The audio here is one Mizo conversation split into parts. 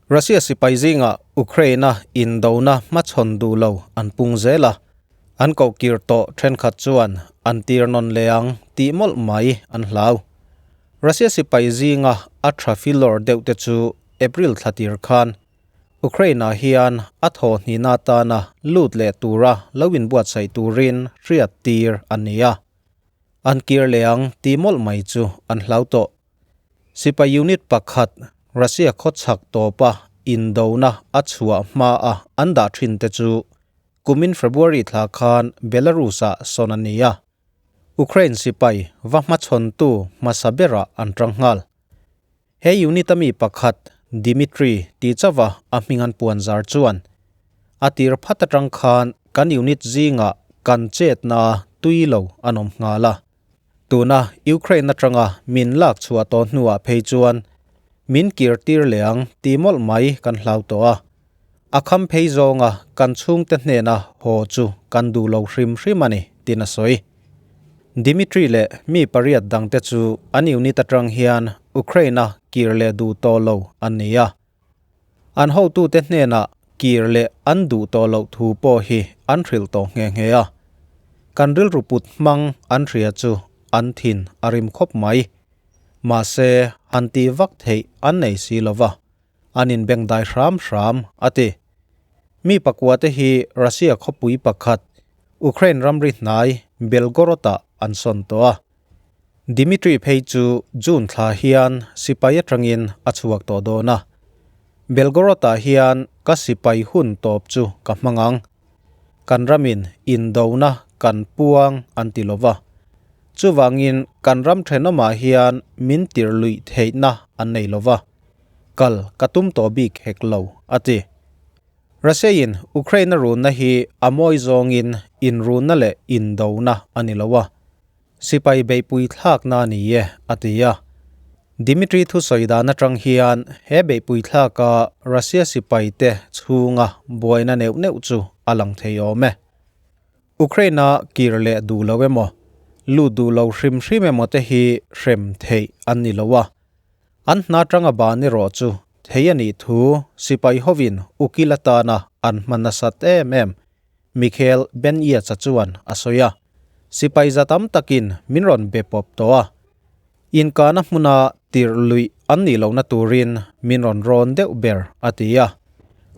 Russia sipai zingah Ukraine-a indona hmachhawn duh lo an pung zel a, an kohkir tawh thenkhat chuan an tir nawn leh ang tih mawlh mai an hlau. Russia sipai zinga a tha filawr deuh te chu April thla tir khan Ukraine-ah hian a thaw hnihna atana lut leh tura lo inbuatsaih turin hriat tir a ni a, an kir leh ang tih mawlh mai chu an hlau tawh. Sipai unit pakhat Russia khawchhak tawpa indona a chhuah hmaa an dah thin te chu kumin February thla khan Belarus-ah sawn a ni a. Ukraine sipai va hmachhawntu hmasa berah an tang nghal. He unit-a mi pakhat Dmitry tih chauha a hming an puan zar chuan a tir phat atang khan kan unit zingah kan chetna tui lo an awm nghal a. Tuna Ukraine atanga min lak chhuah tawh hnuah phei chuan min kir tir leh ang tih mawlh mai kan hlau tawh a. A kham phei zawnga kan chhungte hnena haw chu kan duh lo hrim hrim a ni, tiin a sawi. Dmitry leh mi pariat dangte chu an unit atang hian Ukraine-a kir leh duh tawh lo an ni a. An hotute hnenah kir leh an duh tawh loh thu pawh hi an hrilh tawh nghe nghe a. Kan rilru put hmang an hria chu an thin a rim khawp mai. Mahse, han tih vak theih an nei si lo va, an inbengdai hram hram, a ti. Mi pakua te hi Russia khawpui pakhat, Ukraine ramri hnai Belgorod-ah an sawn tawh a. Dmitry phei chu June thla hian sipai atangin a chhuak tawh dawn a. Belgorod-ah hian ka sipai hun tawp chu ka hmang ang. Kan ramin indona kan puang an ti lo va. Chuvangin kan ram thenawmah hian min tir luih theihna an nei lo va. Kal ka tum tawh bik hek lo, a ti. Russia-in Ukraine a runna hi a mawi zawngin inrunna leh indona a ni lo a. Sipai beihpui thlakna a ni e, a ti a. Dmitry thusawi dan atang hian he beihpui thlaka Russia sipaite chhunga buaina neuh neuh chu a lang thei awm e. Ukraine-a kir leh duh lo emaw, lut duh lo hrim hrim emaw te hi hrem theih an ni lo a. An hna atanga ban erawh chu thei a nih thu sipai hovin ukil atana an hman nasat em em Mikhail Ben-Yatsa chuan a sawi a, Sipai za tam takin min rawn be pawp tawh a, inkahna hmuna tirh luih an nih lohna turin min rawn rawn deuh ber, a ti a.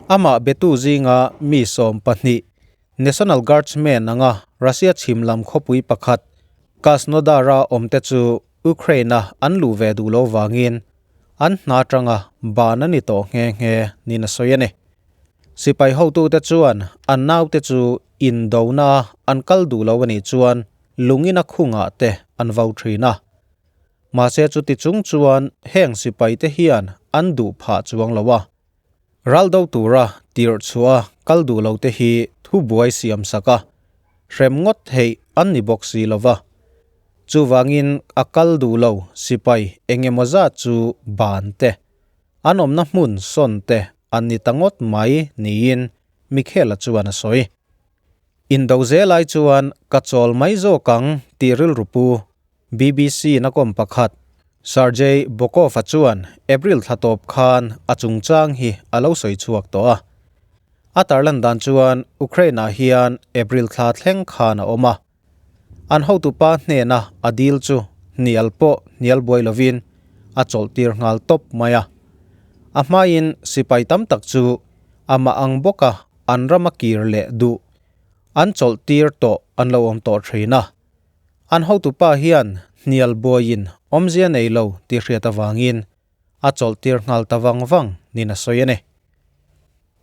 Amah betu zinga mi 20, National Guardsmen anga Russia chhim lam khawpui pakhat Krasnodar-a awmte chu Ukraine-a an luh ve duh lo vangin an hna atanga ban a ni tawh nghe nghe niin a sawi a ni. Sipai hotute chuan an naute chu indona an kal duh lo a nih chuan lungin a khungah te an vo thin a. Mahse chuti chung chuan heng sipaite hian an duh phah chuang lo a. Ral do tura tirh chhuah a kal duh lo te hi thubuai siam sak a, hrem ngawt theih an ni bawk si lo va. Chuvangin a kal duh lo sipai eng emaw zat chu ban te An awmna hmun sawn te an ni ta ngawt mai niin Michaela chuan a sawi. Indo zel ai chuan ka chawl mai zawk ang tih rilru pu BBC na kawm pakhat Sergei Bokov-a chuan April thla tawp khan a chungchang hi a lo sawi chhuak tawh a. A tarlan dan chuan Ukraine-ah hian April thla thleng khan a awm a. An hotupa hnena a dil chu hnial pawh hnial buai lovin a chawlhtir nghal tawp mai a. A hmain sipai tam tak chu amah ang bawka an rama kir leh duh an chawlhtir tawh an lo awm tawh thin a. An hotupa hian hnial buaiin awmzia nei lo tih hriat avangin a chawlhtir nghal ta vang vang niin a sawi a ni.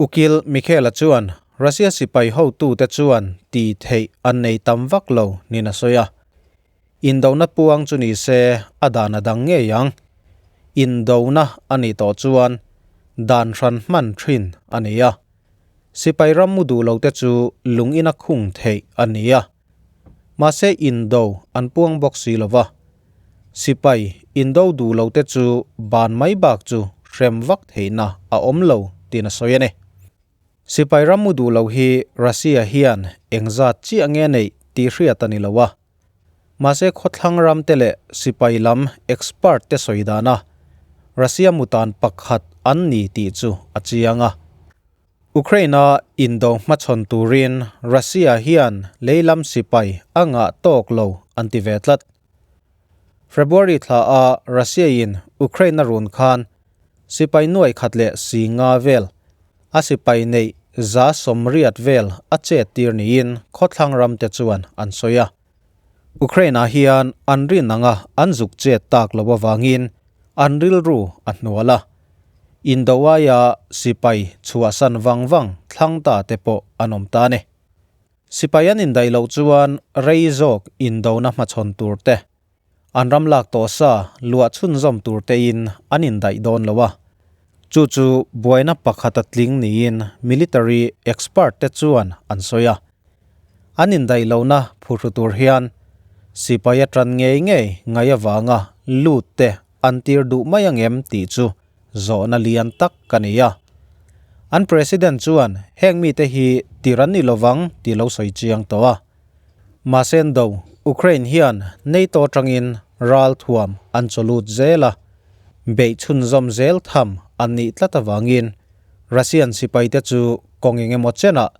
Ukil Michaela chuan Russia sipai hotute chuan tih theih an nei tam vak lo niin a sawi a. Indona puang chu ni se a dan a dang ngei ang. Indona a nih tawh chuan dan hran hman thin a ni a. Sipai ram mu duh lote chu lung ina khung theih a ni a. Mahse indo an puang bawk si lo va. Sipai indo duh lo te chu ban mai bak chu hrem vak theihna a awm lo tiin a sawi a ni. Sipai ram mu duh lo hi Russia hian engzat chiah nge neih tih hriat a ni lo a. Mahse khawthlang ram te leh sipai lam expert te sawi dana. Russia mutan pakhat an ni tih chu a chiang a. Ukraine-a indo hmachhawn turin Russia hian leilam sipai a ngah tawk lo an ti ve tlat. February thla a Russia-in Ukraine a run khan sipai nuai khat leh si nga vel a sipai neih 80% vel a chet tir niin khawthlang ram te chuan an sawi a. Ukraine-ah hian an rin anga an zuk chet tak lo avangin an rilru a hnual a. Indo aia sipai chhuahsan vang vang thlang ta te pawh an awm ta a ni. Sipai an indaih loh chuan rei zawk indona hmachhawn tur te, an ram lak tawh sa luah chhunzawm tur tein an indaih dawn lo a. Chu chu buaina pakhat a tling niin military expert te chuan an sawi a. An indaih lohna phuhru tur hian sipai a tan ngei ngei ngai avanga lut te an tir duh mai angem tih chu zawhna lian tak a ni a. An president chuan heng mite hi tir an ni lovang tih lo sawi chiang tawh a. Mahse do Ukraine hian NATO atangin ral thuam an chawlut zel a, beih chhunzawm zel tham an nih tlat avangin Russian sipaite chu kawng eng emaw chenah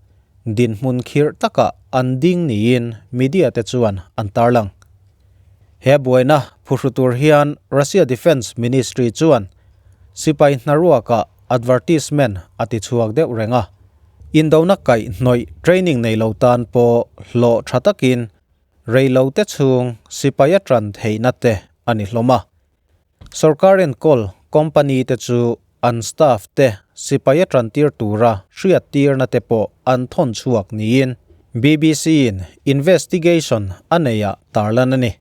dinhmun khirh takah an ding niin media te chuan an tarlang. He buaina phuhru tur hian Russia Defence Ministry chuan sipai hnaruakah advertisement a ti chhuak deuh reng a. Indona kaih hnawih training nei lo tan pawh hlawh tha takin rei lo te chhung sipai a tan theihna te a ni hlawm a. Sorkar enkawl company te chu an staff te sipai a tan tir tura hriat tirna te pawh an thawn chhuak niin BBC in investigation a neih ah tarlan a ni.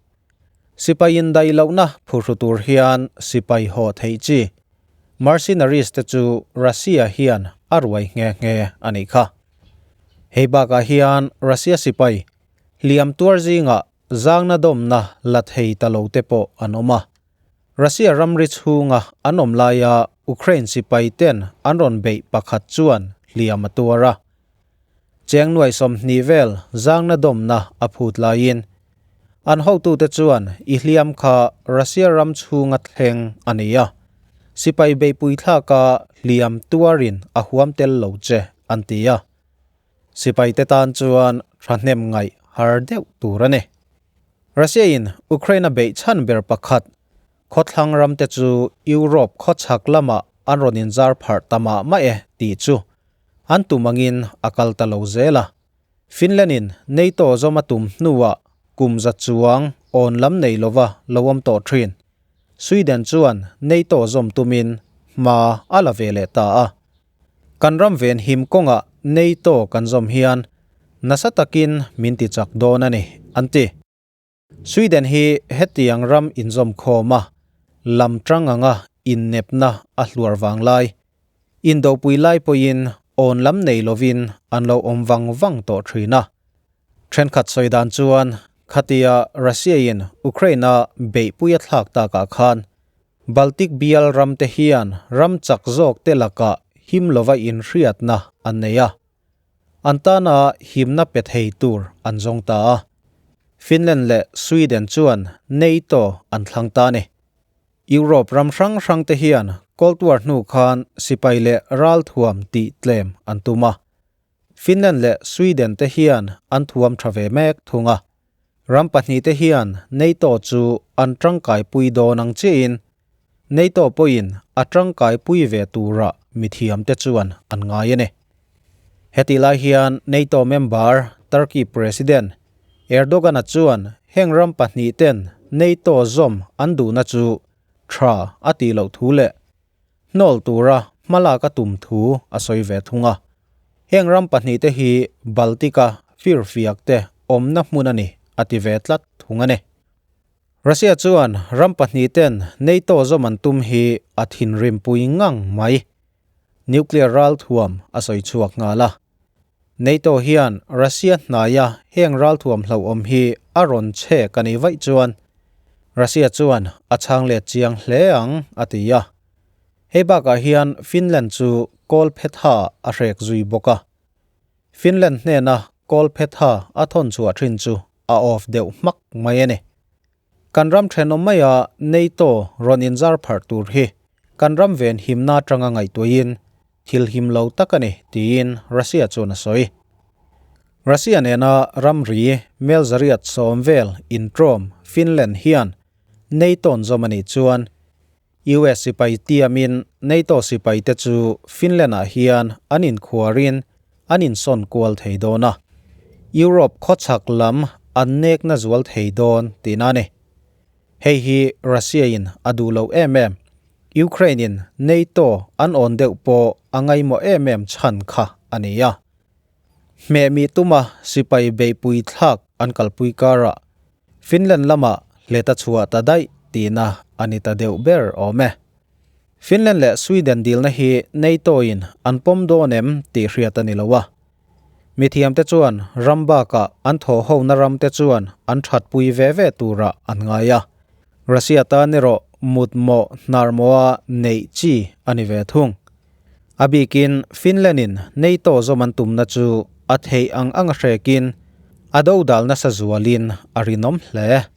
Sipai indaih lohna phuhru tur hian sipai haw theih chi Mercenaries te chu Russia hian a ruai nghe nghe a nih kha. Hei bakah hian Russia sipai hliam tuar zingah zangna dawmna la thei ta lo te pawh an awm a. Russia ramri chhunga an awm laia Ukraine sipai ten an rawn beih pakhat chuan hliam a tuar a. Cheng nuai 20 vel zangna dawmna a phut laiin an hotute chuan i hliam kha Russia ram chhunga thleng a ni a. Sipai beihpui thlaka hliam tuarin a huam tel lo che an ti a. Sipai te tan chuan thahnem ngaih har deuh tur a ni. Russia in Ukraine a beih chhan ber pakhat khawthlang ram te chu Europe khawchhak lamah an rawn inzar pharh ta mah mah e tih chu an tum angin a kal ta lo zel a. Finland in NATO zawm a tum hnuah kum za chuang awn lam nei lova lo awm tawh thin. Sweden chuan NATO zawm tumin hma a la ve leh ta a. Kan ram ven him kawngah NATO kan zawm hian nasa takin min ti chak dawn a ni, an ti. Sweden hi hetiang ram inzawm khawm a, lam tang anga innepna a hluar vang lai. Indopui lai pawhin awn lam nei lovin an lo awm vang vang tawh thin a. Thenkhat sawi dan chuan khatia Russia-in Ukraine-a beihpui a thlak takah khan Baltic bial ram te hian ram chak zawk te lakah him lova inhriatna an nei a. An tana himna pe thei tur an zawng ta a. Finland leh Sweden chuan NATO an thlang ta a ni. Europe ram hrang hrang te hian Cold War hnu khan sipai leh ralthuam tih tlem an tum a. Finland leh Sweden te hian an thuam tha ve mek thung a. Ram pahnih te hian NATO chu an tangkaipui dawn ang chiahin NATO pawhin a tangkaipui ve tura mithiam te chuan an ngai a ni. Hetih lai hian NATO member Turkey President Erdogan-a chuan heng ram pahnih ten NATO zawm an duhna chu tha a tih loh thu leh hnawl tura hmalak a tum thu a sawi ve thung a. Heng ram pahnih te hi Baltic-a firfiak te awmna hmun a ni a ti ve tlat thung a ni. Russia chuan ram pahnih ten NATO zawm an tum hi a thinrimpui ngang mai. Nuclear ralthuam a sawi chhuak nghal a. NATO hian Russia hnaia heng ralthuam hlauhawm hi a rawn chhek a nih vaih chuan Russia chuan a chhang let chiang hle ang a ti a. Hei bakah hian Finland chu kawl phetha a hrek zui bawk a. Finland hnena kawl phetha a thawn chhuah thin chu a off deuh hmak mai a ni. Kan ram thenawm maia NATO rawn inzar pharh tur hi Kan ram ven himna atanga ngaihtuahin thil him lo tak a ni, tiin Russia chuan a sawi. Russia nena ramri mel 110 vel intrawm Finland hian NATO-n zawm a nih chuan US sipai tiamin NATO sipaite chu Finland-ah hian an inkhuarin an insawn kual thei dawn a, Europe khawchhak lam an nekna zual thei dawn tihna a ni. Hei hi Russia-in a duh lo em em. Ukraine-in NATO an awn deuh pawh a ngaihmawh em em chhan kha a ni a. Hmehmih tuma sipai beihpui thlak an kalpui karah Finland lamah hlet a chhuah ta daih tihna a ni ta deuh ber awm e. Finland leh Sweden dilna hi NATO-in an pawm dawn em tih hriat a ni lo a. Mithiamte chuan ram bakah an thawhhona ramte chuan an thatpui ve ve turah an ngai a. Russia tan erawh mutmawh hnarmawha neih chi a ni ve thung. A bikin Finland-in NATO zawm an tumna chu a theih ang ang a hrekin a dodal nasa zualin a rinawm hle.